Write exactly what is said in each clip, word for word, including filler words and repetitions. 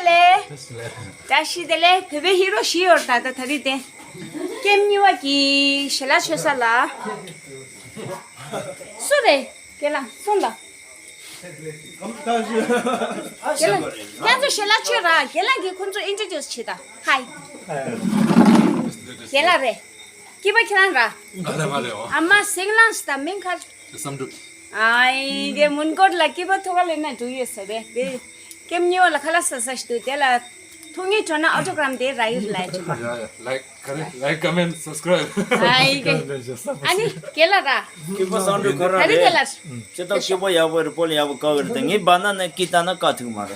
ལེ། བཀྲ་ཤིས་བདེ་ལེགས། བོད་པའི་ཧི་རོ་བཞི་ཡོད་ད་ལྟ་ད་རེས་དེ། ཀེམ་གཉིས་པ་གི་ཞལ་ལག་མཆོད་ས་ལ། སུ་རེད། རྒན་ལགས་སོང་ད། རྒན་ལགས་ཁྱེད་ཚོ་ཞལ་ལག་མཆོད་ར། རྒན་ལགས་ཀྱིས་ཁོང་ཚོ་ཨིན་ཊྲོ་ཌིའུ་སི་བྱེད་ད། ཧའི། རྒན་ལགས་རེད། སྐྱིད་པ་ཁྱེད་རང་ར། ཨ་ལེ་མ་ལེ་འོ། ཨ་མ་སེང་ལངས་ད་མིང་ཁར། བསམ་གྲུབ། ཨའི་གེ་མོན་གྷོ་ལ་སྐྱིད་པ་ཐུག་ག་ལེ་ན་འགྲོ་ཡོད་ས་རེད་དེ། ཀེམ་གཉིས་པ་ལ་ཁ་ལག་ཟ་ས་ཞིག་འདུག་དེ་ལ་ཐུག་ངེས་བྱུང་ན་ཨོ་ཊོ་གྷ་རམ་དེ་རག་ཡོད་ལ་ཅིག་པ། ཡ་ཡ། ལའིཀ་ག་རེ། ལའིཀ་ཀོ་མེན་ཊི་སབ་སི་ཀ་རའིབ། ཨའི་གེ། ཨ་ནི་རྒན་ལགས་ར། སྐྱིད་པ་བསམ་གྲུབ་ཁོ་རང་ག་རེ་རེད། རྒན་ལགས། ཁྱེད་ཏོག་སྐྱིད་པ་ཡག་པོ་རེད། སྤོ་ལོ་ཡག་པོ་དཀའ་བ་རེད་དེ། ངའི་བར་ན་ནས་སྐྱིད་ལྟ་ན་དཀའ་ཐུག་མ་རེད།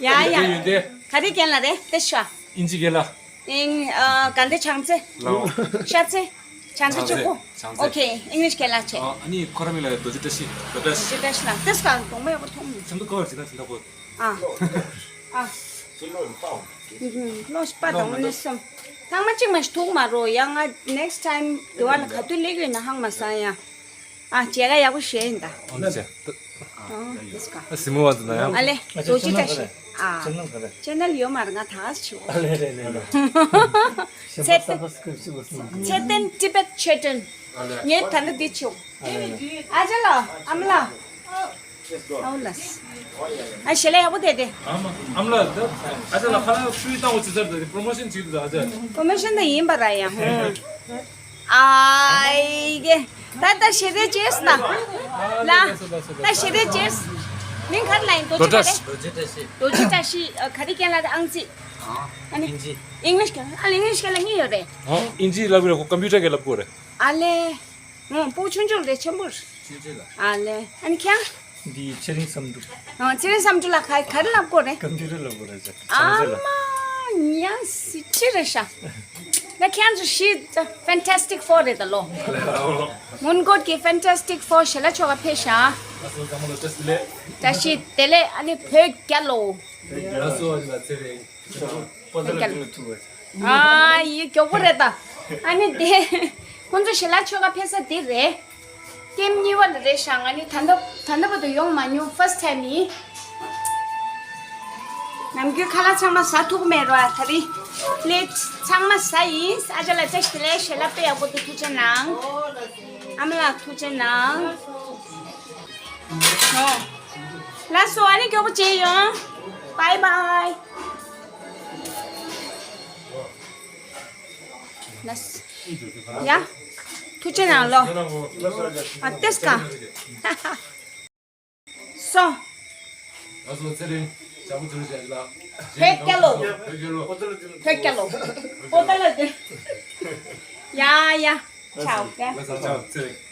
ཡ་ཡ། ཡོན་ཏན། ག་རེ་རྒན་ལགས་རེད་དེ་ཤ། ཨིན་ཇི་རྒན་ལགས། ཨིན། ཨ། ག་འདི་བྱང་རྩེ། ལའོ། ཤར་རྩེ། བྱང་རྩེ་བྱང་རྩེ་གཅིག་པོ། བྱང་རྩེ། ཨོ་ཁེ། ཨིང་ལིཤ་རྒན་ལགས་བྱས། ཨ་ནི་ཁོ་རང་མིང་ལ་རྡོ་རྗེ་བཀྲ་ཤིས། རྡོ་བཀྲ་ཤིས། རྡོ་རྗེ་བཀྲ་ཤིས་ལགས། དེ་སྐབས་གདོང་པ་ཡག་པོ་མཐོང་མི་འདུག་ཁ་བར་བྱེད་ན་ཟིན་ད་གོ། ཨ། ཨ། ལོ་ཤི་པ་དང་ནི་སམ། ཐང་མ་གཅིག་མ་ཞིག་ཐུག་མ་རོ། ཡང་ང་ནེགསི་ཊའིམ་དེ་བ་ལ་ག་དུས་སླེབས་ཡོད་ན་ཧང་མ་སང་ཡ། ཨ། མཇལ་ཁ་ཡག་པོ་བྱས་ཡིན་ད། ཨོ་ནི་ཟེར། ཨ། དེ་སྐ། ཨ། སི་མོ་བ་ཛི་ན་ཡང་། ཨ་ལེ། རྡོ་རྗེ་བཀྲ་ཤིས། ཨ། ཅེ་ནལ་ག་རེ། ཅེ་ནལ་ཡོད་མ་རེད། ང་ད་ག་ཟེ་བྱེད། ཨ་ལེ་རེད་རེད་རེད། ཚེ་བརྟན། ཚེ་བརྟན་ཏི་བེད་ཆོས་སྒྲོན། ངས་ད་ནི་འདི་བྱེད། ཨ་ཅག་ལགས། ཨ་མ་ལགས། ཨའོ་ལགས། ཨ་ཞལ་ལག་ཡག་པོ་བསྡད་དེ། ཨ་མ་ཨ་མ་ལགས། ད་ཨ་ཅག་ལགས་ཁ་ལག་ཤུ་ཡི་བཏང་འོ་ཅི་ཟེར་ད་པྲོ་མོ་ཤོན་བྱེད་འདུག་ཨ་ཅག་པྲོ་མོ་ཤོན་ད་ཡིན་པ་ར་ཡ། ཧུང་། ཨའི་གེ། ད་ད་ཞེ་རེ་ཅེས་ན། ལ། ད་ཞེ་རེ་ཅེས། མིང་ག་རེ་ལ་ཡིན། རྡོ་རྗེ་ག་རེ། རྡོ་རྗེ་བཀྲ་ཤིས། ཨ། ག་རེ་རྒན་ལགས་ཨང་རྩིས། ཨ་ནི། ཨིན་ཇི། ཨིང་ལིཤ་རྒན་ལགས། ཨ་ལེ་ཨིང་ལིཤ་རྒན་ལགས་གཉིས་ཡོད་རེད། ཨོ། ཨིན་ཇི་ལབ་ཀྱི་རེད། ཁོ་ཀམ་པུ་ཊར་གི་ལབ་དགོས་རེད། ཨ་ལེ། ངོ་སྤུ་གུ་ཆུང་ཆུང་རེད། ཆེན་པོ་རེད། ཆུང་ཆུང་ལ། ཨ་ལེ། ཨ་ནི་ཁྱེད། འདི་ཚེ་རིང་བསམ་གྲུབ། ཨ། ཚེ་རིང་བསམ་གྲུབ་ལ་ག་ག་རེ་ལབ་དགོས་རེད། ཀམ་པུ་ཊར་ལབ་དགོས་རེད་ཟེར། ཨ་བྱང་རྩེ་ལ། མ་ཉ་སི་ཅི་རེད་ཤག་ད་ཁྱེད་ཚོ་ཤི་ད་ཕེན་ཊ་སི་ཊིག་ཕོར་རེད་ད་ལོ། མོན་གྷོ་གི་ཕེན་ཊ་སི་ཊིག་ཕོར་ཞལ་ལག་མཆོད་ག་ཕེབས་ཤག་བཀྲ་ཤིས་བདེ་ལེགས། ཨ་ནི་བོད་རྒྱལ་ལོ། བོད་རྒྱལ་ལོ། ཨ་ཡི་མགྱོགས་པོ་རེད་ད། ཨ་ནི་དེ། ཁོང་ཚོ་ཞལ་ལག་མཆོད་ག་ཕེབས་ས་དེ་རེད། ཀེམ་གཉིས་པ་ལ་རེད་ཤག་ང་ནི་ད་ལྟ་ད་ལྟ་བར་དུ་ཡོང་མ་མྱོང་། ཕར་སི་ཊི་ཊའིམ་ཡིན། ནམ་རྒྱུན་ཁ་ལག་ཚང་མ་ཟ་ཐུབ་མེད་རོ། ད་རེས་པི་ལེཊ་ཚང་མ་ཟ་ཡིན། ཨ་ཅག་ལགས་བཀྲ་ཤིས་བདེ་ལེགས། ཞལ་ལག་དཔེ་ཡག་པོ་འདུག་ཐུགས་རྗེ་གནང་། ཨ་མ་ལགས་ཐུགས་རྗེ་གནང་། ཨོ། ལགས་སོ། ཨ་ནི་མགྱོགས་པོ་མཇལ་ཡོང་། བཱའི་བཱའི། ལགས། ཡ། ཐུགས་རྗེ་གནང་ལོ། ཨ་ཏེས་ཀ། སོ། ལགས་སོ་ཚེ་རིང་། ཇ་བོ་ཇུ་རུ་ཇ་ལ། བོད་རྒྱལ་ལོ། བོད་རྒྱལ་ལོ། བོད་རྒྱལ་ལོ། པོ་ཏ་ལ་དེ། ཡ་ཡ། ཆའོ་ཀེ། ལགས་སོ་ཆའོ་ཚེ་རིང་།